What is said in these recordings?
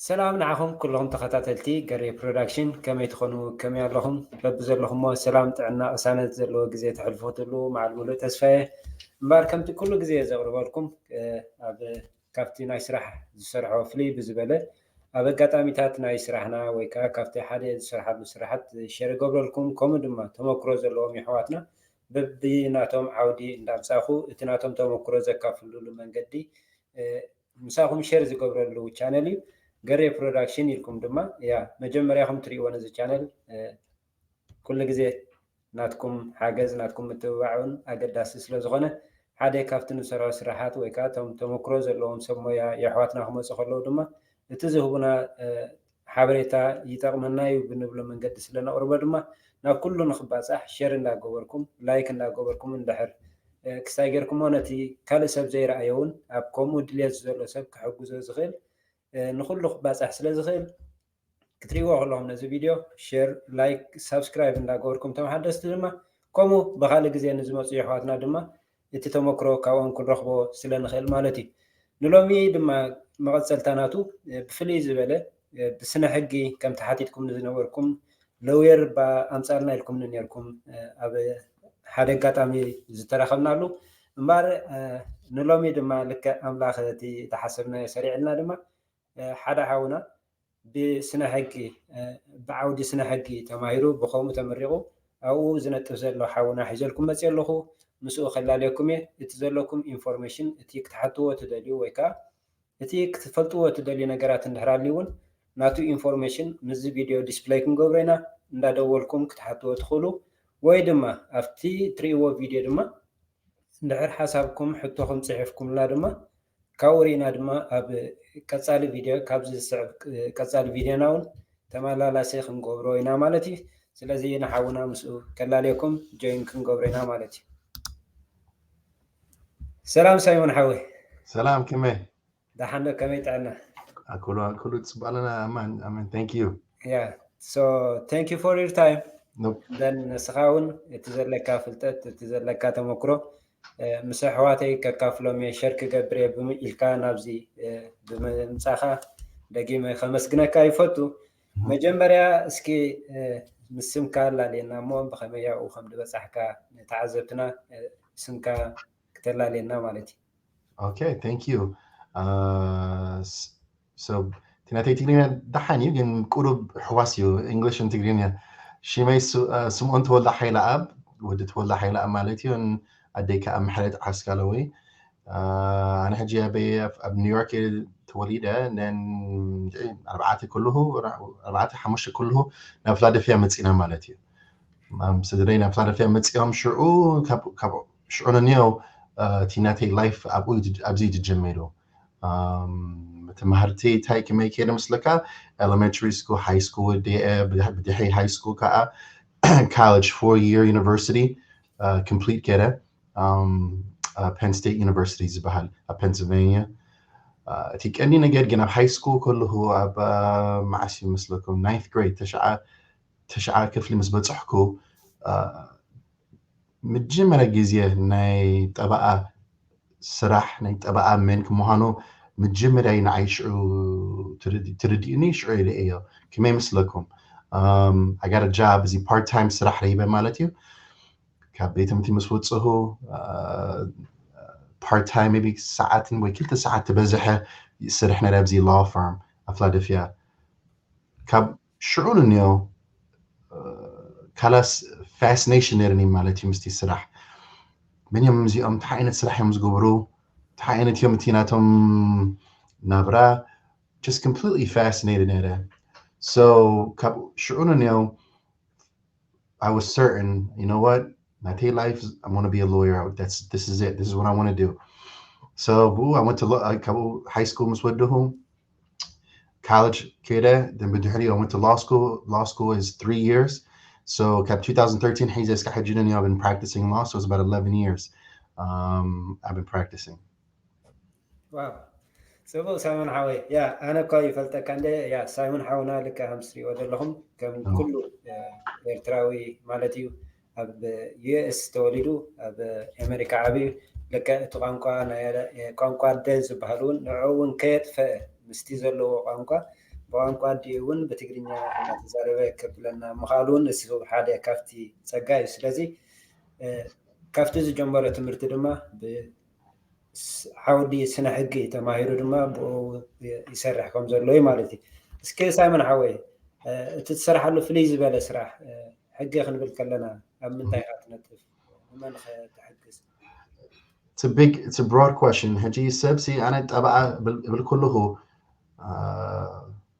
ሰላም ንዓኹም ኩልኹም ተኸታተልቲ ገሬ ፕሮዳክሽን፣ ከመይ ትኾኑ? ከመይ ኣለኹም? በብዘለኹሞ ሰላም፣ ጥዕና፣ ቅሳነት ዘለዎ ግዜ ተሕልፉ ክትህልዉ መዓል ሙሉእ ተስፋየ። እምበኣር ከምቲ ኩሉ ግዜ ዘቕርበልኩም፣ እ፣ ኣብ፣ ካብቲ ናይ ስራሕ ዝሰርሖ ፍልይ ብዝበለ ኣብ ኣጋጣሚታት ናይ ስራሕና ወይ ከኣ ካብቲ ሓደ ዝሰርሓሉ ስራሓት ሸር እገብረልኩም፣ ከምኡ ድማ ተመክሮ ዘለዎም የሕዋትና በብናቶም ዓውዲ እንዳምጻኹ እቲ ናቶም ተመክሮ ዘካፍሉሉ መንገዲ፣ እ፣ ምሳኹም ሸር ዝገብረሉ ቻነል እዩ። ገሬ ፕሮዳክሽን ኢልኩም ድማ፣ ያ፣ መጀመርያኹም ትርእይዎ ነዚ ቻነል፣ እ፣ ኩሉ ግዜ ናትኩም ሓገዝ፣ ናትኩም ምትብባዕ እውን ኣገዳሲ ስለ ዝኾነ፣ ሓደ ካብቲ ንሰርሖ ስራሓት ወይ ከኣ እቶም ተመክሮ ዘለዎም ሰብ ሞያ የሕዋትና ክመጹ ከለዉ ድማ፣ እቲ ዝህቡና፣ እ፣ ሓበሬታ ይጠቕመና እዩ ብንብሎ መንገዲ ስለ ነቕርቦ ድማ፣ ናብ ኩሉ ንኽባጻሕ ሸር እንዳገበርኩም፣ ላይክ እንዳገበርኩም፣ እንድሕር፣ እ፣ ክስታይ ጌርኩሞ ነቲ ካልእ ሰብ ዘይረኣዮ እውን ኣብ ከምኡ ድልየት ዘሎ ሰብ ክሕግዞ ዝኽእል፣ እ፣ ንኹሉ ክባጻሕ ስለ ዝኽእል፣ ክትርእይዎ ከለኹም ነዚ ቪድዮ ሸር፣ ላይክ፣ ሳብስክራይብ እንዳገበርኩም፣ እቶም ሓደስቲ ድማ ከምኡ ብኻልእ ግዜ ንዝመጹ የሕዋትና ድማ እቲ ተመክሮ ካብኦም ክንረኽቦ ስለ ንኽእል ማለት እዩ። ንሎሚ ድማ መቐጸልታ ናቱ፣ እ፣ ብፍልይ ዝበለ፣ እ፣ ብስነ ሕጊ ከም ተሓቲትኩም ዝነበርኩም፣ ሎየር ባ ኣምጻልና ኢልኩም ነርኩም፣ እ፣ ኣብ ሓደ ኣጋጣሚ ዝተራኸብናሉ። እምበኣር፣ እ፣ ንሎሚ ድማ ልክዕ ኣምላኽ እቲ ዝሓሰብናዮ ሰሪዕልና ድማ፣ እ፣ ሓደ ሓውና ብስነ ሕጊ፣ እ፣ ብዓውዲ ስነ ሕጊ ተማሂሩ ብኸምኡ ተመሪቑ ኣብኡ ዝነጥፍ ዘሎ ሓውና ሒዘልኩም መፅእ ኣለኹ። ምስኡ ከላልየኩም እየ። እቲ ዘለኩም ኢንፎርሜሽን፣ እቲ ክትሓትዎ ትደልዩ ወይ ከዓ እቲ ክትፈልጥዎ ትደልዩ ነገራት እንድሕር ኣልዩ እውን ናቱ ኢንፎርሜሽን ምስዚ ቪድዮ ዲስፕለይ ክንገብሮ ኢና። እንዳደወልኩም ክትሓትዎ ትኽእሉ ወይ ድማ ኣብቲ ትርእይዎ ቪድዮ ድማ እንድሕር ሓሳብኩም ሕቶኹም ፅሒፍኩምልና ድማ ካብኡ ርኢና ድማ ኣብ ቀፃሊ ቪድዮ፣ ካብዚ ዝስዕብ ቀፃሊ ቪድዮና እውን ተመላላሲ ክንገብሮ ኢና ማለት እዩ። ስለዚ ንሓውና ምስኡ ከላልየኩም ጆይን ክንገብሮ ኢና ማለት እዩ። ሰላም ሳይሞን ሓወይ። ሰላም፣ ከመይ? ደሓን ዶ? ከመይ ጥዕና? ኣኩሉ፣ ኣኩሉ ጽቡቕ ኣለና። ኣማን፣ ኣማን። Thank you። Yeah. So, thank you for your time። Nope። Then ንስኻ እውን እቲ ዘለካ ፍልጠት፣ እቲ ዘለካ ተመክሮ፣ እ፣ ምስ ኣሕዋተይ ከካፍሎም እየ፣ ሸር ክገብር እየ ብም-፣ ኢልካ ናብዚ፣ እ፣ ብምምጻኻ ደጊመ ከመስግነካ ይፈቱ። Mhm። መጀመርያ እስኪ፣ እ፣ ምስ ስምካ ኣላልየና እሞ ብኸመይ ያኡ ከም ዝበጻሕካ ንተዓዘብትና፣ እ፣ ስምካ ክተላልየና ማለት እዩ። Okay, thank you። Uh, s-, so፣ እቲ ናተይ ትግርኛ ደሓን እዩ፣ ግን ቁሩብ ሕዋስ እዩ፣ English and ትግርኛ። ሽመይ ሱ-, uh፣ ስምኦን ተወልደ ሓይለኣብ፣ ወዲ ተወልደ ሓይለኣብ ማለት እዩ። ን-፣ ኣደይ ከዓ ምሕረት ዓስካለወይ። Uh፣ ኣነ ሕጂ ኣበይ ኣብ፣ ኣብ ኒውዮርክ እየ ተወሊደ። ን-፣ ኣርባዕተ ከለኹ፣ ኣርባዕተ ሓሙሽተ ከለኹ ናብ ፊላደልፊያ መፂና ማለት እዩ። Um፣ ስድረይ ናብ ፊላደልፊያ መፂኦም ሽዑ፣ ካብ፣ ካብ ሽዑ ንንየው፣ uh፣ እቲ ናተይ ላይፍ ኣብኡ እዩ፣ ኣብዚ እዩ ጀሚሩ። Um፣ ትምህርቲ እንታይ ከመይ ከይደ መስለካ? ኤለመንተሪ ስኩል፣ ሃይ ስኩል ወዲአ፣ ብድሕ-፣ ብድሕሪ ሃይ ስኩል ከዓ ኮሌጅ፣ ፎር ይር ዩኒቨርሲቲ፣ uh፣ ኮምፕሊት ገይረ። Um፣ uh፣ ፔን ስቴት ዩኒቨርሲቲ ዝበሃል ኣብ ፔንስልቬንያ። Uh፣ እቲ ቀንዲ ነገር ግን ኣብ ሃይ ስኩል ከለኹ ኣብ፣ uh፣ መዓስ ይመስለኩም? ናይንት ግሬድ፣ ተሽዓ፣ ተሽዓ ክፍሊ ምስ በጻሕኩ፣ uh፣ መጀመርያ ግዜ ናይ ጠበቓ ስራሕ፣ ናይ ጠበቓ መን ክምዃኑ መጀመርያ እዩ ንዓይ ሽዑ ትርድ-፣ ትርድእኒ፣ ሽዑ እየ ርእዮ። ከመይ ይመስለኩም? Um፣ I got a job፣ እዚ ፓርት ታይም ስራሕ ረይበ ማለት እዩ። ካብ ቤት ትምህርቲ ምስ ወፅኹ፣ uh፣ ፓርት ታይም maybe ሰዓትን ወይ ክልተ ሰዓት ትበዝሐ ይስርሕ ነይረ ኣብዚ ላው ፋርም ኣብ ፊላደልፊያ። ካብ ሽዑ ንንዮ፣ uh፣ ካላስ ፋሲኔሽን ነይርኒ ማለት እዩ ምስቲ ስራሕ። መን እዮም እዚኦም? እንታይ ዓይነት ስራሕ እዮም ዝገብሩ? እንታይ ዓይነት እዮም እቲ ናቶም ናብራ? Just completely fascinated ነይረ። So ካብ ሽዑ ንንዮ I was certain, you know what? ናተይ ላይፍ፣ I'm gonna be a lawyer. That's, this is it. This is what I wanna do. So ብኡ I went to law-, uh፣ ካብኡ ሃይ ስኩል ምስ ወደኹ ኮሌጅ ከይደ፣ then ብድሕሪኡ I went to law school. Law school is three years. So ካብ two thousand thirteen ሒዘ እስካብ ሕጂ ንንዮ I've been practicing law, so it's about eleven years, um, I've been practicing. ዋው፣ ጽቡቕ ሳይሞን ሓወይ። ያ፣ ኣነ እኳ ይፈልጠካ እንደ፣ ያ፣ ሳይሞን ሓውና ልክዕ ከም ትሪእዎ ዘለኹም ከም ኣዎ። ኩሉ፣ እ፣ ኤርትራዊ ማለት እዩ፣ ኣብ ዩ ኤስ ተወሊዱ ኣብ ኣሜሪካ ዓብዩ። ልክዕ እቲ ቋንቋ ናይ፣ እ፣ ቋንቋ ኣደ ዝበሃል እውን ንዕኡ እውን ከየጥፈአ ምስቲ ዘለዎ ቋንቋ ቋንቋ ኣዲኡ እውን ብትግርኛ እናተዛረበ ከብለና ምኽኣሉ እውን እሱ ሓደ ካብቲ ጸጋ እዩ። ስለዚ ካብቲ ዝጀመሮ ትምህርቲ ድማ ዓውዲ ስነ ሕጊ ተማሂሩ ድማ ብኡ ይሰርሕ ከም ዘሎ እዩ ማለት እዩ። እስኪ ሳይመን ሓወይ እቲ ትሰርሓሉ ፍልይ ዝበለ ስራሕ ሕጊ ክንብል ከለና ኣብ ምንታይ ኢኻ ትነጥፍ? ንመን ትሕግዝ? It's a big, it's a broad question. ሕጂ ሰብሲ ኣነ ጠበዓ ብል ከለኹ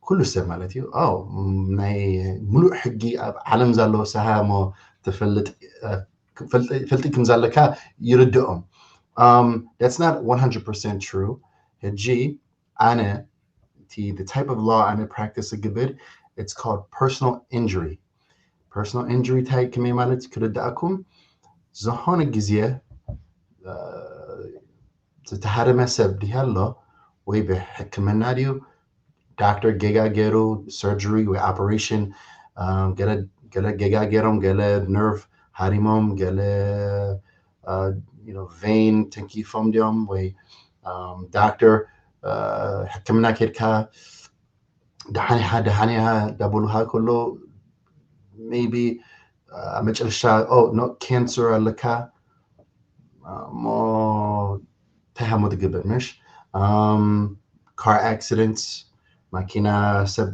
ኩሉ ሰብ ማለት እዩ ናይ ሙሉእ ሕጊ ኣብ ዓለም ዘሎ ሰሃሞ ትፈልጥ ፈልጢ ከም ዘለካ ይርድኦም። That's not one hundred percent true. ሕጂ ኣነ the type of law ኣነ practice ዝግብር it's called personal injury. Personal injury እንታይ ከመይ ማለት ክርዳእኩም ዝኾነ ግዜ ዝተሃረመ ሰብ ድያ ኣሎ ወይ ብሕክምና ድዩ ዶክተር ጌጋ ገይሩ surgery ወይ operation ገለ ጌጋ ገይሮም ገለ nerve ሃሪሞም ገለ vein ተንኪፎም ድዮም ወይ ዶክተር ሕክምና ኬድካ ደሓኒኻ ደሓኒኻ ዳበሉኻ ከሎ maybe ኣብ መጨረሻ no cancer ኣለካ እሞ እንታይ ሃሞ ትግበር ምሽ car accidents ማኪና ሰብ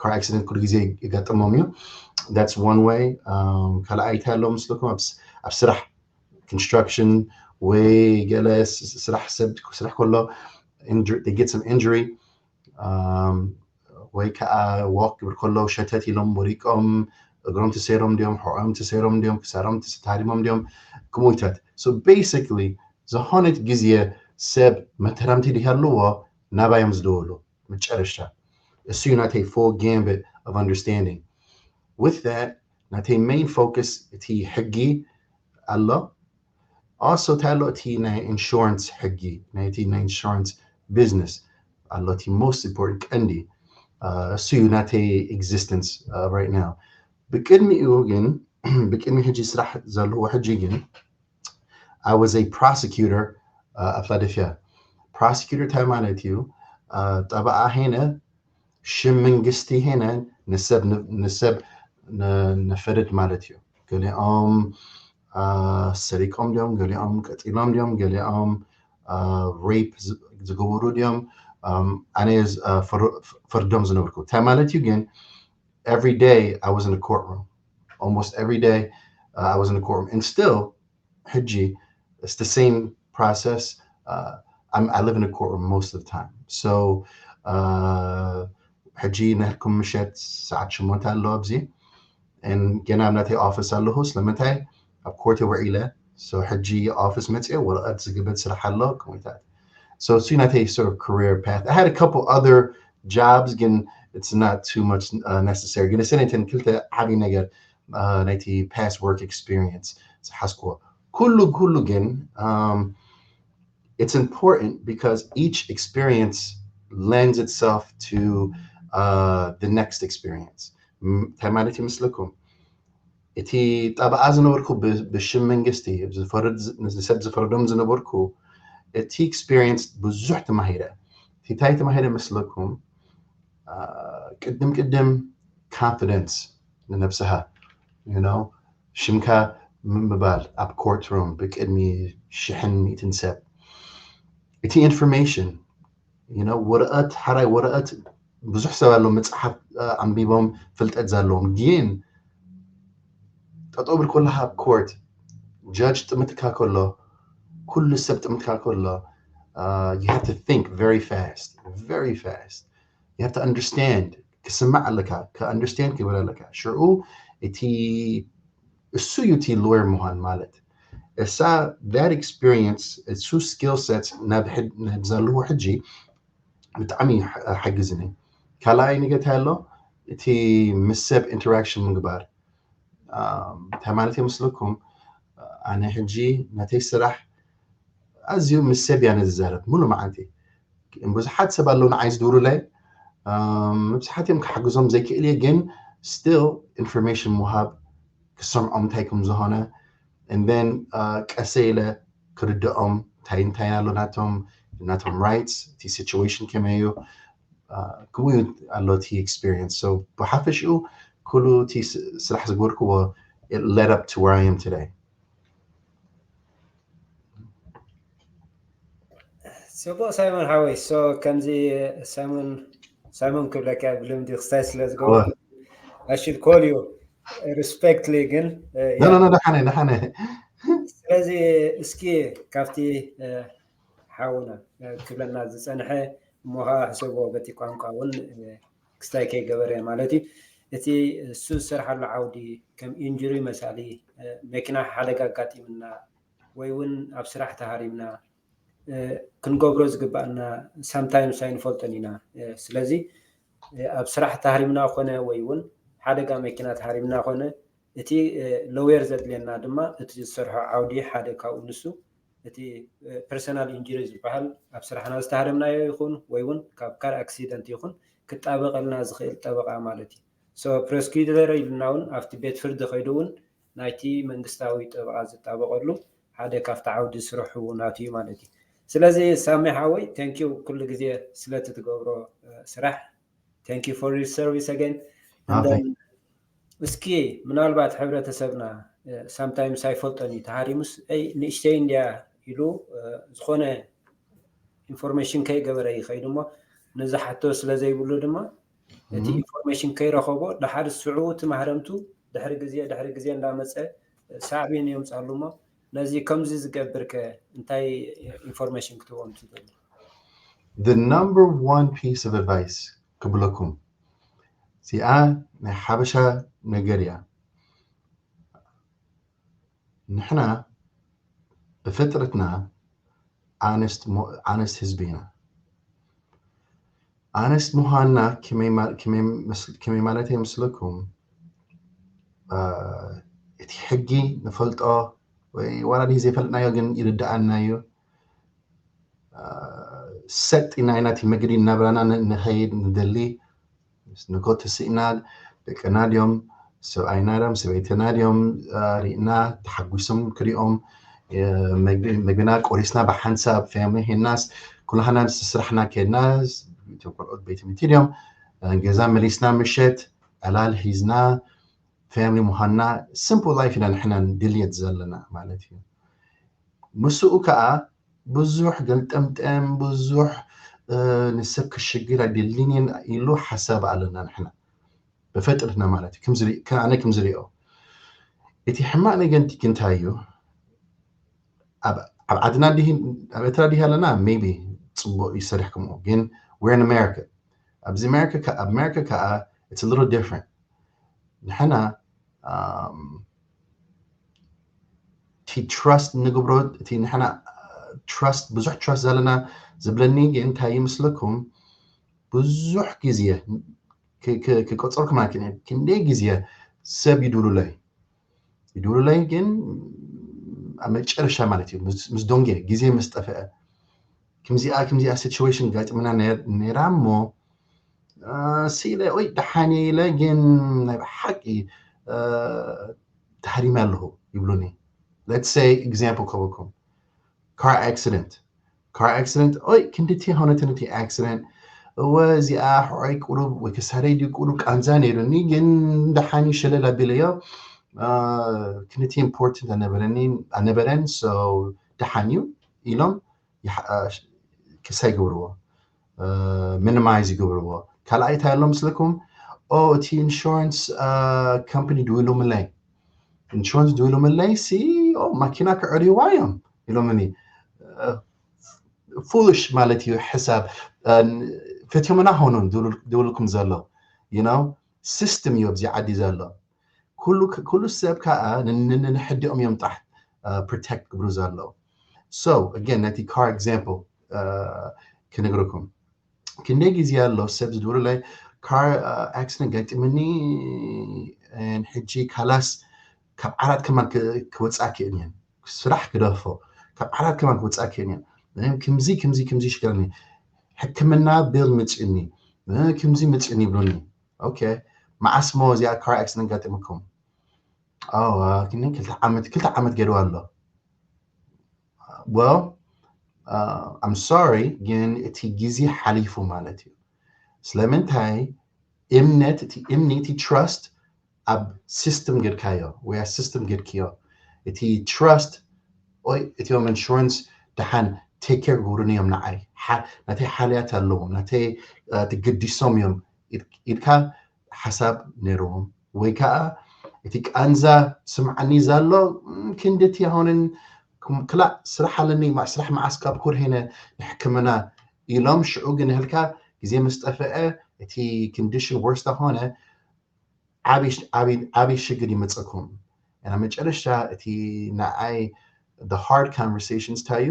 car accident ኩሉ ግዜ ይገጥሞም እዩ that's one way ካልኣይ እንታይ ኣሎ ምስልኩም ኣብ ስራሕ construction ወይ ገለ ስራሕ ሰብ ስራሕ ከሎ get some injury ወይ ከዓ walk ክብል ከሎ ሸተት ኢሎም ወዲቆም እግሮም ተሰይሮም ድዮም ሕቆም ተሰይሮም ድዮም ክሳሮም ተሃሪሞም ድዮም ክሙይታት so basically ዝኾነት ግዜ ሰብ መተረምቲ ድሃለዎ ናባዮም ዝደወሉ መጨረሻ እሱ እዩ ናተይ full gambit of understanding with that ናተይ main focus እቲ ሕጊ ኣሎ also እንታይ ኣሎ እቲ ናይ insurance ሕጊ ናይቲ ናይ insurance business ኣሎ እቲ most important ቀንዲ እሱ እዩ ናተይ existence right now ብቅድሚኡ ግን ብቅድሚ ሕጂ ስራሕ ዘለዎ ሕጂ ግን I was a prosecutor ኣብ ፊላደልፊያ prosecutor እንታይ ማለት እዩ ጠበዓ ሄነ ሽም መንግስቲ ሄነ ንሰብ ንሰብ ነፈርድ ማለት እዩ ገሊኦም ሰሪቆም ድዮም ገሊኦም ቀጢሎም ድዮም ገሊኦም rape ዝገበሩ ድዮም ኣነ ፈርዶም ዝነበርኩ እንታይ ማለት እዩ ግን every day I was in a courtroom almost every day uh, I was in a courtroom and still ሕጂ it's the same process uh, I'm, I live in a courtroom most of the time so uh, ሕጂ ናይኩም ምሸት ሰዓት ሽሞንተ ኣሎ ኣብዚ ገና ኣብ ናተይ office ኣለኹ ስለምንታይ ኣብ court ውዒለ so ሕጂ office መፅየ ወረቐት ዝግበት ስራሕ ኣሎ ከምታት so it's ናተይ sort of career path I had a couple other jobs ግን it's not too much uh, necessary ግን ሰነትን ክልተ ዓብዪ ነገር uh, ናይቲ past work experience ዝሓዝኩዎ ኩሉ ኩሉ ግን um, it's important because each experience lends itself to uh, the next experience እንታይ ማለት ይመስለኩም እቲ ጠበዓ ዝነበርኩ ብሽም መንግስቲ ንሰብ ዝፈረዶም ዝነበርኩ እቲ experience ብዙሕ ተማሂረ እንታይ ተማሂረ መስለኩም ቅድም ቅድም confidence ንነብስኻ you know ሽምካ ምባል ኣብ courtroom ብቅድሚ ሽሕን ሚእትን ሰብ እቲ information you know ወረቐት ሓራይ ወረቐት ብዙሕ ሰብ ኣሎ መፅሓፍ ኣንቢቦም ፍልጠት ዘለዎም ግን ጠጠው ብል ከለካ ኣብ court judge ጥምትካ ከሎ ኩሉ ሰብ ጥምትካ ከሎ you have to think very fast very fast you have to understand ክስማዕ ኣለካ ካ understand ክብል ኣለካ ሽዑ እቲ እሱ እዩ እቲ lawyer ምዃን ማለት እሳ that experience እሱ skill set ናብ ዘለዎ ሕጂ ብጣዕሚ ሓግዝኒ ካልኣይ ንገታይ ኣሎ እቲ ምስ ሰብ interaction ምግባር እንታይ ማለት የመስለኩም ኣነ ሕጂ ነተይ ስራሕ ኣዝዩ ምስ ሰብ ያነ ዝዛረብ ሙሉ መዓልቲ ብዙሓት ሰብ ኣለዉ ንዓይ ዝድውሉለይ ብዙሓት እዮም ክሓግዞም ዘይክእል እየ ግን still information ምሃብ ክሰምዖም እንታይ ከም ዝኾነ and then ቀሰ ኢለ ክርድኦም እንታይ እንታይ ኣሎ ናቶም ናቶም rights እቲ situation ከመይ እዩ ከምኡ ኣሎ እቲ experience። So ብሓፈሽኡ ኩሉ እቲ ስራሕ ዝገበርክዎ led up to where I am today። ጽቡቕ ሳይሞን ሓወይ። So ከምዚ ሳይሞን ሳይሞን ክብለካ ብልምዲ ክስታይ ስለ ዝገበርኩ I should call you respectfully ግን no no no ደሓነ ደሓነ። ስለዚ እስኪ ካብቲ ሓውና ክብለና ዝጸንሐ እሞ ከዓ ሕሰቦ በቲ ቋንቋ እውን ክስታይ ከይገበረ ማለት እዩ። እቲ እሱ ዝሰርሓሉ ዓውዲ ከም ኢንጁሪ መሳሊ መኪና ሓደጋ ኣጋጢምና ወይ እውን ኣብ ስራሕ ተሃሪምና ክንገብሮ ዝግባኣና sometimes ኣይንፈልጦን ኢና። ስለዚ ኣብ ስራሕ ተሃሪምና ኮነ ወይ እውን ሓደጋ መኪና ተሃሪምና ኮነ እቲ ሎየር ዘድልየና ድማ እቲ ዝሰርሖ ዓውዲ ሓደ ካብኡ ንሱ እቲ personal injury ዝበሃል ኣብ ስራሕና ዝተሃረምናዮ ይኹን ወይ እውን ካብ car accident ይኹን ክጣበቐልና ዝኽእል ጠበቓ ማለት እዩ። So prosecutor ኢልና እውን ኣብቲ ቤት ፍርዲ ከይዱ እውን ናይቲ መንግስታዊ ጠበቓ ዝጣበቐሉ ሓደ ካብቲ ዓውዲ ስርሑ ናቱ እዩ ማለት እዩ። ስለዚ ሳሚ ሓወይ thank you ኩሉ ግዜ ስለቲ ትገብሮ ስራሕ thank you for your service again። እስኪ ምናልባት ሕብረተሰብና sometimes ኣይፈልጦን እዩ ተሃሪሙስ ንእሽተይ እንድያ ኢሉ ዝኾነ information ከይገበረ ይኸይድ እሞ ነዚ ሓቶ ስለ ዘይብሉ ድማ እቲ information ከይረኸቦ ድሓር ስዑ እቲ ማህረምቱ ድሕሪ ግዜ ድሕሪ ግዜ እንዳመፀ ሳዕቤን የምፃሉ እሞ ነዚ ከምዚ ዝገብርከ እንታይ information ክትህቦም ትደሊ? The number one piece of advice ክብለኩም እዚኣ ናይ ሓበሻ ነገር እያ። ንሕና ብፍጥረትና honest ህዝቢ ኢና። Honest ምዃንና ከመይ ማለት ይመስለኩም? እቲ ሕጊ ንፈልጦ ወይ ዋላ ዘይፈልጥናዮ ግን ይርድኣና እዩ። ሰጥ ኢና ናይቲ መገዲ ናብራና ንኸይድ ንደሊ ንኮ ተስእና ደቅና ድዮም ሰብኣይና ድዮም ሰበይትና ድዮም ርኢና ተሓጒሶም ክሪኦም መግብና ቆሪስና ብሓንሳብ family ሄናስ ኩላህና ስራሕና ከድና ቆልዑት ቤት ትምህርቲ ድዮም ገዛ መሊስና ምሸት ዕላል ሒዝና family ምዃንና simple life ኢና ንሕና ድልየት ዘለና ማለት እዩ። ምስኡ ከዓ ብዙሕ ገልጠምጠም ብዙሕ ንሰብ ክሽግር ኣይደልን ኢሉ ሓሳብ ኣለና ንሕና ብፈጥርትና ማለት እዩ። ኣነ ከምዝሪኦ እቲ ሕማቅ ነገር እንታይ እዩ? ኣብ ዓድና ኣብ ኤርትራ ዲህ ኣለና maybe ፅቡቅ ይሰርሕ ከምኡ ግን we're in America ኣብዚ ኣብ America ከዓ it's a little different ንሕና እቲ trust ንግብሮ እቲ ንሕና trust ብዙሕ trust ዘለና ዝብለኒ ግን እንታይ ይመስለኩም ብዙሕ ግዜ ክቆፀርኩም ኣይክእልን ክንደይ ግዜ ሰብ ይድውሉለይ ይድውሉለይ ግን ኣብ መጨረሻ ማለት እዩ ምስ ደንጎየ ግዜ ምስ ጠፍአ ከምዚኣ ከምዚኣ situation ጋጢምና ነይራ እሞ ስኢለ ወይ ደሓን ኢለ ግን ናይ ብሓቂ ተሃሪመ ኣለኹ ይብሉኒ let's say example ክህበኩም car accident car accident ኦይ ክንድቲ ሆነትን እቲ accident እወ እዚኣ ሕቆይ ቁሩብ ወይ ክሳደይ ድዩ ቁሩብ ቃንዛ ነይሩኒ ግን ደሓን ሸለል ኣቢለዮ ክንድቲ important ኣነበረን so ደሓን እዩ ኢሎም ክሳ ይገብርዎ minimize ይገብርዎ ካልኣይ እንታይ ኣሎ ምስልኩም ኦ እቲ insurance company ድውሉምለይ insurance ድውሉምለይ ሲ ማኪና ክዕርይዋ እዮም ኢሎምኒ foolish ማለት እዩ ሕሳብ ፈትዮምና ሆኑን ድውልኩም ዘሎ you know system እዩ ኣብዚ ዓዲ ዘሎ ኩሉ ሰብ ከዓ ንሕዲኦም እዮም ጣሕ protect ክብሩ ዘለዉ so again ነቲ car example ክነግረኩም ክንደይ ግዜ ኣሎ ሰብ ዝድውሉለይ car accident ገጢምኒ ሕጂ ካላስ ካብ ዓራት ከማን ክወፅኣ ክእልን ስራሕ ክደፎ ካብ ዓራት ከማን ክወፅኣ ክእልን ክምዚ ክምዚ ክምዚ ይሽግረኒ ሕክምና bill ምፅኒ ክምዚ ምፅኒ ይብሉኒ okay መዓስ ሞ እዚኣ car accident ገጢምኩም ክልተ ዓመት ክልተ ዓመት ገድዋ ኣሎ well I'm sorry ግን እቲ ግዜ ሓሊፉ ማለት እዩ ስለምንታይ እምነት እቲ እምኒ እቲ trust ኣብ system ገድካዮ ወይ ኣብ system ገድክዮ እቲ trust ኦይ እቲኦም insurance ደሓን take care ክገብሩኒ እዮም ንዓይ ናተይ ሓልያት ኣለዎም ናተይ ትግዲሶም እዮም ኢልካ ሓሳብ ነይርዎም ወይ ከዓ እቲ ቃንዛ ስምዓኒ ዘሎ ክንድቲ ይሆንን ክላእ ስራሕ ኣለኒ ስራሕ መዓስ ካብ ኩርሄነ ንሕክምና ኢሎም ሽዑ ግን ህልካ ግዜ ምስ ጠፍአ እቲ condition worse ተኾነ ዓብይ ሽግር ይመፀኩም እና መጨረሻ እቲ ንዓይ the hard conversations ታዩ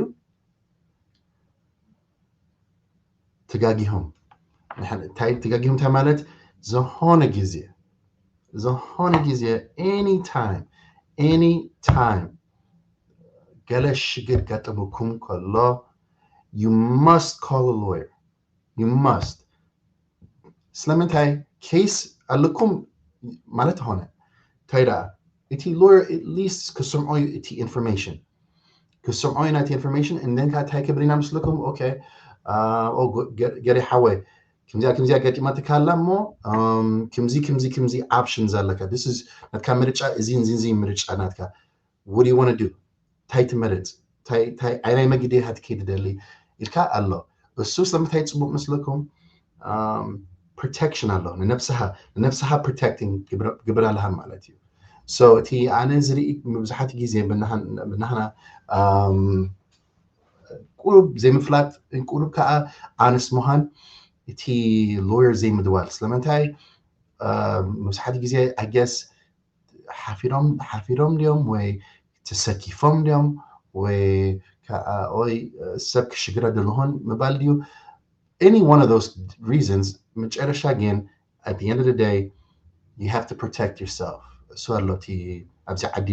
ተጋጊሆም እንታይ ተጋጊሆም እንታይ ማለት ዝኾነ ግዜ ዝኾነ ግዜ any time any time ገለ ሽግር ጋጥምኩም ከሎ you must call a lawyer you must ስለምንታይ case ኣለኩም ማለት ሆነ እንታይ ደኣ እቲ lawyer at least ክስምዖ እዩ እቲ information ክስምዖ እዩ ናይቲ information and then እንታይ ክብሪና ምስልኩም okay ገሪ ሓወይ ከምዚኣ ከምዚኣ ገጢማትካ ኣላ እሞ ከምዚ ከምዚ ከምዚ options ኣለካ this is ናትካ ምርጫ እዚ እዚ ምርጫ ናትካ what do you want to do እንታይ ትመርፅ ኣይናይ መግዲ ሃትከይ ትደሊ ኢልካ ኣሎ እሱ ስለምንታይ ፅቡቅ ምስልኩም protection ኣሎ ንነብስሃ ንነብስሃ protecting ግብር ኣለሃ ማለት እዩ so እቲ ኣነ ዝርኢ መብዛሕቲ ግዜ ብናህና ቁሩብ ዘይምፍላጥ ቁሩብ ከዓ honest ምዃን እቲ lawyer ዘይምድዋል ስለምንታይ መብዛሕቲ ግዜ I guess ሓፊሮም ሓፊሮም ድዮም ወይ ተሰኪፎም ድዮም ወይ ከዓ ኦይ ሰብ ክሽግረ ድልሆን ምባል ድዩ any one of those reasons መጨረሻ ግን at the end of the day you have to protect yourself እሱ ኣሎ እቲ ኣብዚ ዓዲ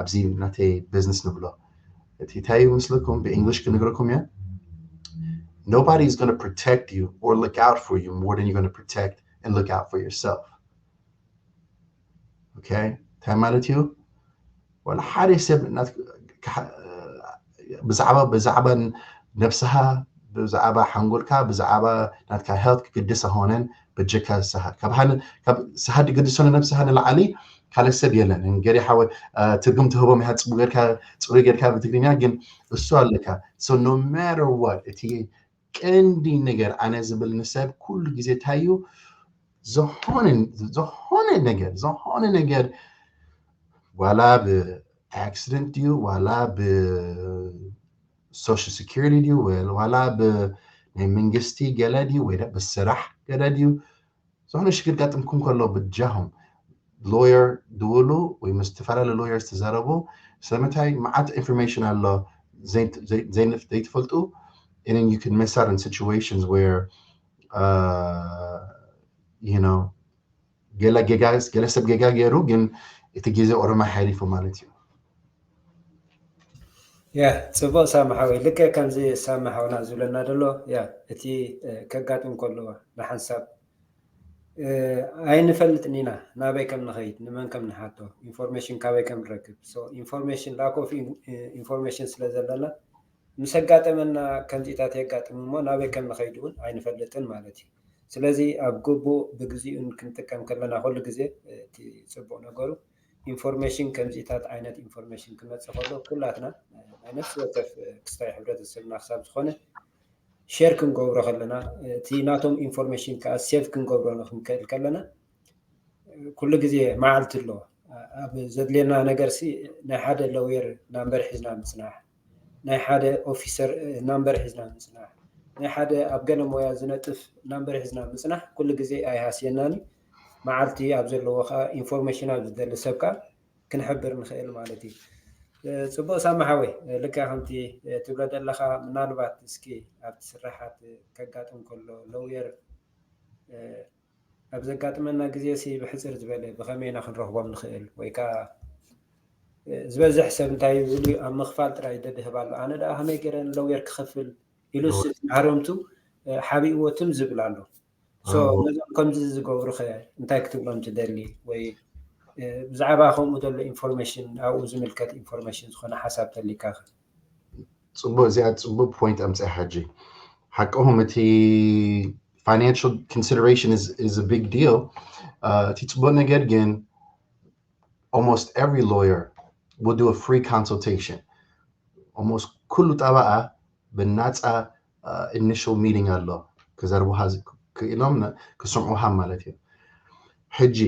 ኣብዚ ናተይ business ንብሎ እቲ እንታይ ምስልኩም ብ English ክነግረኩም እየ nobody is going to protect you or look out for you more than you're going to protect and look out for yourself okay እንታይ ማለት እዩ ዋላ ሓደ ሰብ ብዛዕባ ብዛዕባ ነብስኻ ብዛዕባ ሓንጎልካ ብዛዕባ ናትካ health ክግድስ ኣይኮነን በጀካ ንስኻ ካብ ስኻ ድግድሶ ንነብስኻ ንላዕሊ ካልእ ሰብ የለን ገሪ ሓወ ትርጉም ትህቦም ኢኻ ፅቡቅ ጌርካ ፅሩይ ጌርካ ብትግርኛ ግን እሱ ኣለካ so no matter what እቲ ቀንዲ ነገር ኣነ ዝብል ንሰብ ኩሉ ግዜ ታዩ ዝኾነ ነገር ዝኾነ ነገር ዋላ ብ accident ድዩ ዋላ ብ social security ድዩ ዋላ ብ ናይ መንግስቲ ገለ ድዩ ወይ ብስራሕ ገለ ድዩ ዝኾነ ሽግር ጋጥምኩም ከሎ ብጃኹም lawyer ድውሉ ወይ ምስ ዝተፈላለዩ lawyers ትዛረቡ ስለምንታይ መዓት information ኣሎ ዘይትፈልጡ and then you can miss out in situations where uh, you know ገለ ገለ ሰብ ጌጋ ገይሩ ግን እቲ ግዜ ኦሮማይ ሓሊፉ ማለት እዩ ያ ፅቡቅ ሳሚ ሓወይ ልክዕ ከምዚ ሳሚ ሓውና ዝብለና ዘሎ ያ እቲ ከጋጥም ከለዎ ንሓንሳብ ኣይንፈልጥን ኢና ናበይ ከም ንኸይድ ንመን ከም ንሓቶ information ካበይ ከም ንረክብ information lack of information ስለ ዘለና ምስ ኣጋጠመና ከምዚታት የጋጥም እሞ ናበይ ከም ንኸይድ እውን ኣይንፈልጥን ማለት እዩ ስለዚ ኣብ ግቡእ ብግዚኡን ክንጥቀም ከለና ኩሉ ግዜ እቲ ፅቡቅ ነገሩ information ከምዚታት ዓይነት information ክመፅእ ከሎ ኩላትና ናይ ነፍሲ ወከፍ ክስታይ ሕብረተሰብና ክሳብ ዝኾነ share ክንገብሮ ከለና እቲ ናቶም information ከዓ save ክንገብሮ ንክንክእል ከለና ኩሉ ግዜ መዓልቲ ኣሎ ኣብ ዘድልየና ነገር ሲ ናይ ሓደ lawyer number ሒዝና ምፅናሕ ናይ ሓደ officer number ሒዝና ምፅናሕ ናይ ሓደ ኣብ ገለ ሞያ ዝነጥፍ number ሒዝና ምፅናሕ ኩሉ ግዜ ኣይሃስየናን መዓልቲ ኣብ ዘለዎ ከዓ information ኣብ ዝደሊ ሰብ ከዓ ክንሕብር ንኽእል ማለት እዩ ፅቡቅ ሳሚ ሓወይ ልካ ከምቲ ትብሎ ዘለካ ምናልባት እስኪ ኣብቲ ስራሓት ከጋጥም ከሎ lawyer ኣብ ዘጋጥመና ግዜ ሲ ብሕፅር ዝበለ ብኸመይ ኢና ክንረኽቦም ንኽእል ወይ ከዓ ዝበዝሕ ሰብ እንታይ ይብል ኣብ ምኽፋል ጥራይ ደድህብ ኣሎ ኣነ ደኣ ከመይ ገይረ lawyer ክኸፍል ኢሉ ማህረምቱ ሓቢእዎ ትም ዝብል ኣሎ ነዞም ከምዚ ዝገብሩ ከ እንታይ ክትብሎም ትደሊ ወይ ብዛዕባ ከምኡ ዘሎ information ኣብኡ ዝምልከት information ዝኾነ ሓሳብ ተሊካ ፅቡቅ እዚኣ ፅቡቅ point ኣምፅኣ ሓጂ ሓቅኹም እቲ financial consideration is is a big deal. እቲ ፅቡቅ ነገር ግን almost every lawyer will do a free consultation. Almost ኩሉ ጠበቃ ብናፃ initial meeting ኣሎ ክዘርቡሃ ክኢሎም ክስምዑሃ ማለት እዩ። ሕጂ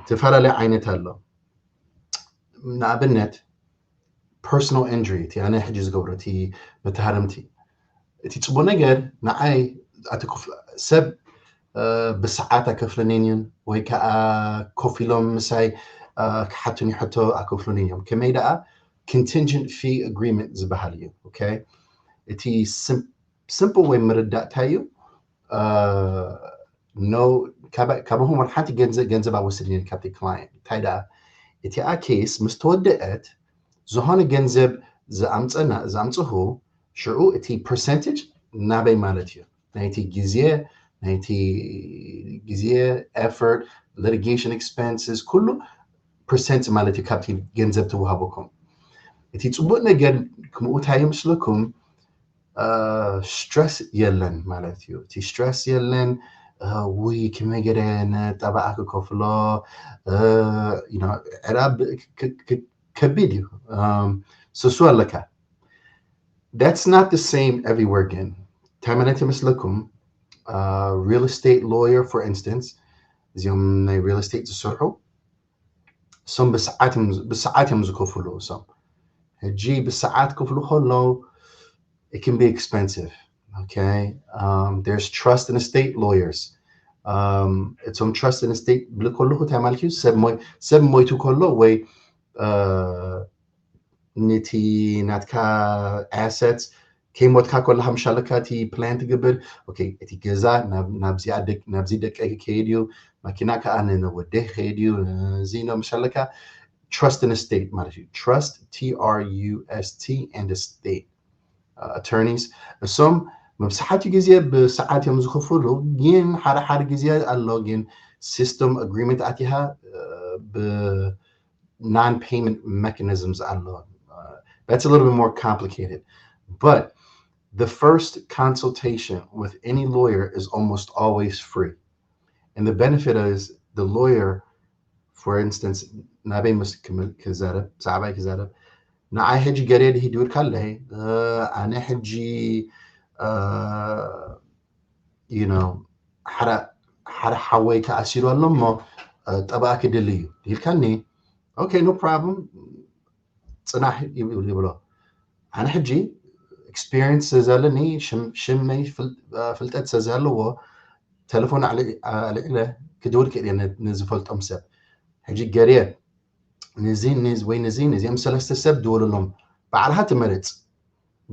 ዝተፈላለየ ዓይነት ኣሎ። ንኣብነት personal injury እቲ ኣነ ሕጂ ዝገብሮ እቲ መተሃረምቲ እቲ ፅቡቅ ነገር ንዓይ ሰብ ብሰዓት ኣከፍለንን እዩን ወይ ከዓ ኮፍ ኢሎም ምሳይ ክሓቱኒ ሕቶ ኣከፍሉን እዮም። ከመይ ደኣ contingent fee agreement ዝበሃል እዩ። እቲ simple ወይ ምርዳእ እንታይ እዩ? ካባኹም ሓንቲ ገንዘብ ኣወስድን ካብቲ client እንታይ ደኣ እቲኣ case ምስ ተወደአት ዝኾነ ገንዘብ ዝኣምፀና ዝኣምፅኹ ሽዑ እቲ percentage ናበይ ማለት እዩ? ናይቲ ግዜ ናይቲ ግዜ effort litigation expenses ኩሉ percent ማለት እዩ ካብቲ ገንዘብ ትወሃበኩም። እቲ ፅቡቅ ነገር ክምኡ እንታይ ይመስለኩም? Stress የለን ማለት እዩ። እቲ stress የለን። ውይ ከመይ ገለ ንጠበቃ ክከፍሎ ዕዳ ከቢድ እዩ። ስሱ ኣለካ። That's not the same everywhere ግን እንታይ ማለት ይመስለኩም? Real estate lawyer for instance እዚኦም ናይ real estate ዝሰርሑ እሶም ብሰዓት እዮም ዝከፍሉ። እሶም ሕጂ ብሰዓት ክፍሉ ከለዉ it can be expensive. Okay. Um, there's trust in estate lawyers. Um, እቶም trust in estate ብል ከለኹ እንታይ ማለት እዩ? ሰብ ሞይቱ ከሎ ወይ ነቲ ናትካ assets ከይሞትካ ከለካ ምሻለካ እቲ plan ትግብር። እቲ ገዛ ናብዚ ደቀይ ክከይድ እዩ፣ መኪና ከዓ ንወደይ ክከይድ እዩ። እዚ ነው ምሻለካ trust in estate ማለት እዩ። Trust, T R U S T, and estate attorneys እሶም መብዛሕትኡ ግዜ ብሰዓት እዮም ዝኽፍሉ። ግን ሓደ ሓደ ግዜ ኣሎ ግን system agreement ኣቲኻ ብ non-payment mechanisms ኣሎ። That's a little bit more complicated, but the first consultation with any lawyer is almost always free, and the benefit is the lawyer, for instance, ናበይ ምስ ክዛረብ ብዛዕባይ ክዛረብ ንዓይ ሕጂ ገሬ ድሂ ድብል ካለይ ኣነ ሕጂ you know ሓደ ሓደ ሓወይ ተኣሲሩ ኣሎ እሞ ጠበቃ ክድሊ እዩ ኢልካኒ። Okay, no problem, ፅናሕ ይብሎ። ኣነ ሕጂ experience ስለዘለኒ ሽመይ ፍልጠት ስለዘለዎ ቴሌፎን ኣልዒለ ክድውል ክእል እየ ንዝፈልጦም ሰብ። ሕጂ ገርየ ንዚ ወይ ንዚ ነዚኦም ሰለስተ ሰብ ድወልሎም ባዕልኻ ትመርፅ።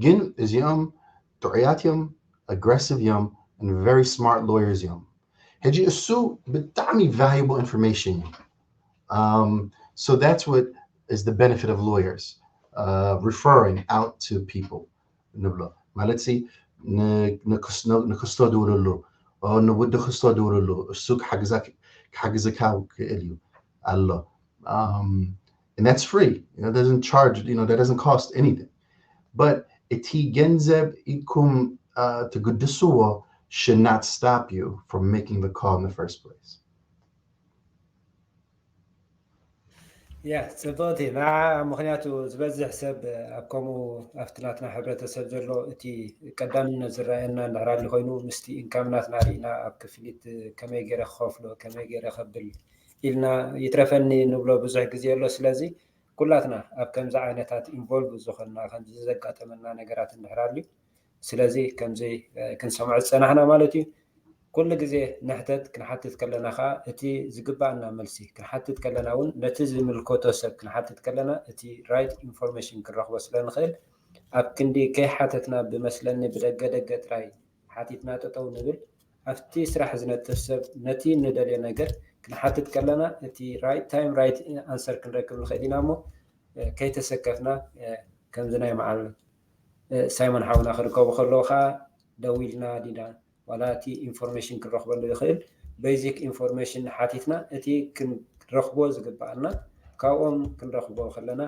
ግን እዚኦም ጥዑያት እዮም፣ aggressive እዮም፣ and very smart lawyers እዮም። ሕጂ እሱ ብጣዕሚ valuable information እዩ። So that's what is the benefit of lawyers, uh, referring out to people ንብሎ ማለት ሲ ንክስቶ ድውልሉ ንውዲ ክስቶ ድውልሉ እሱ ክሓግዝካ ክእል እዩ ኣሎ። And that's free. It doesn't charge, you know, that doesn't cost anything. But እቲ ገንዘብ ኢኩም ትግድስዎ should not stop you from making the call in the first place. ያ ጽብቕቲ ንዓ ምክንያቱ ዝበዝሕ ሰብ ኣብ ከምኡ ኣብቲ ናትና ሕብረተሰብ ዘሎ እቲ ቀዳምነት ዝረኣየና እንድሕር ኣሊ ኮይኑ ምስቲ income ናትና ርኢና ኣብ ክፍሊት ከመይ ገይረ ክኸፍሎ ከመይ ገይረ ከብል ኢልና ይትረፈኒ ንብሎ ብዙሕ ግዜ ኣሎ። ስለዚ ኩላትና ኣብ ከምዚ ዓይነታት involve ዝኾንና ከምዚ ዘጋጠመና ነገራት እንድሕር ኣልዩ ስለዚ ከምዚ ክንሰምዖ ዝጸናሕና ማለት እዩ። ኩሉ ግዜ ንሕተት ክንሓትት ከለና ከዓ እቲ ዝግባኣና መልሲ ክንሓትት ከለና እውን ነቲ ዝምልከቶ ሰብ ክንሓትት ከለና እቲ right information ክንረኽቦ ስለ ንኽእል ኣብ ክንዲ ከይሓተትና ብመስለኒ ብደገ ደገ ጥራይ ሓቲትና ጠጠው ንብል። ኣብቲ ስራሕ ዝነጥፍ ሰብ ነቲ ንደልዮ ነገር ክንሓትት ከለና እቲ right time right answer ክንረክብ ንኽእል ኢና እሞ ከይተሰከፍና ከምዚ ናይ መዓል ሳይሞን ሓውና ክርከቡ ከለዉ ከዓ ደዊልና ዲና ዋላ እቲ information ክንረኽበሉ ይኽእል basic information ሓቲትና እቲ ክንረኽቦ ዝግባኣና ካብኦም ክንረኽቦ ከለና